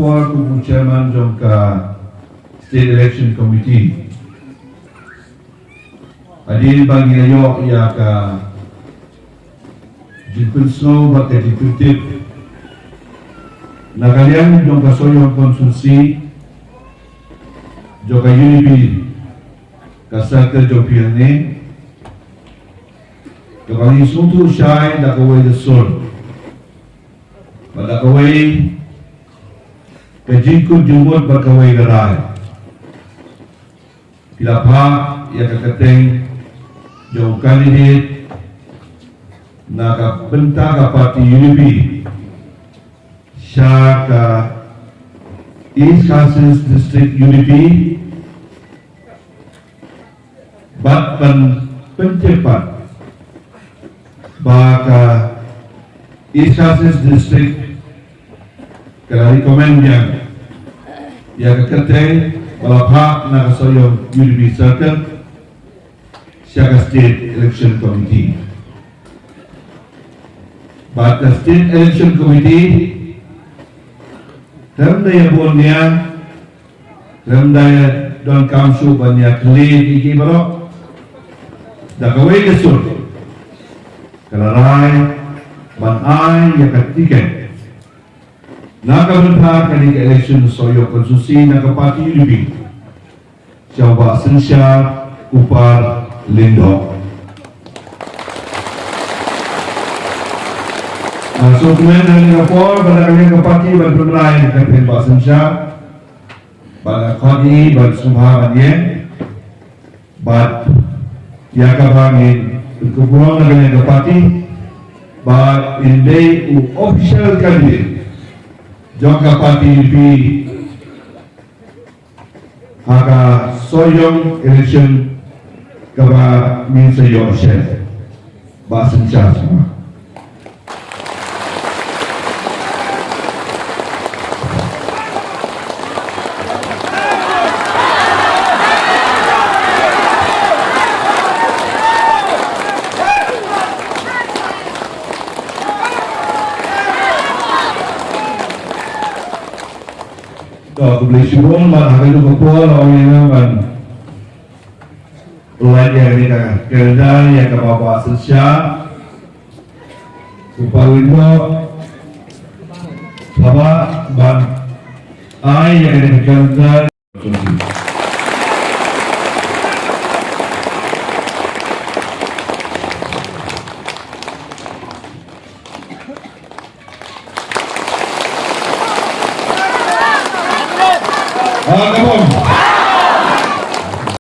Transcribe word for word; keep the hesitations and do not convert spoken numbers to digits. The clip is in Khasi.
Por kum u chairman jong ka State Election Committee. Hadien ba ngi la ïoh ïa ka jingpynsngew bad ka jingpyntip na ka liang jong ka Sohiong constituency jong ka U D P, ka circle jong phi hangne, ka ba ngi sngewthuh shai da kawei ka sur bad da kawei ka jingkut jingmut bad kawei ka rai. Phi la phah ïa ka kyrteng jong u candidate na ka bynta ka party U D P sha ka East Khasi Hills District U D P, bad ban pyntip pat ba ka East Khasi Hills District ka la recommend biang ïa ka kyrteng ba la phah na ka Sohiong U D P circle sha ka State Election Committee. Bad ka State Election Committee khlem da ïa bun nia, khlem da ïa donkam shuh ban ïa khlieh ïa ki baroh, da kawei ka sur ka la rai ban ai ïa ka tiket na ka bynta kane ka election Sohiong constituency na ka party U D P sha u Bah Synshar Kupar Lyngdoh. Nga sngewkmen ha kane ka por ba da ka liang ka party ban pynrai ïa ka kyrteng Bah Synshar, ba nga khot ïa i ban sngewbha ban ïeng. Bad ïa kaba ngin pynkup burom na ka liang ka party ba in dei u official candidate jong ka party U D P ha ka Sohiong election kaba ngin sa ïoh shen. Bah Synshar sngewbha. To, khublei shibun, bad ha kane ka por, ong ïa nga ban pynlait ïa kane ka calendar ïa kaba Bah Synshar Kupar Lyngdoh, haba ban ai ïa kane ka calendar. Ah, come on.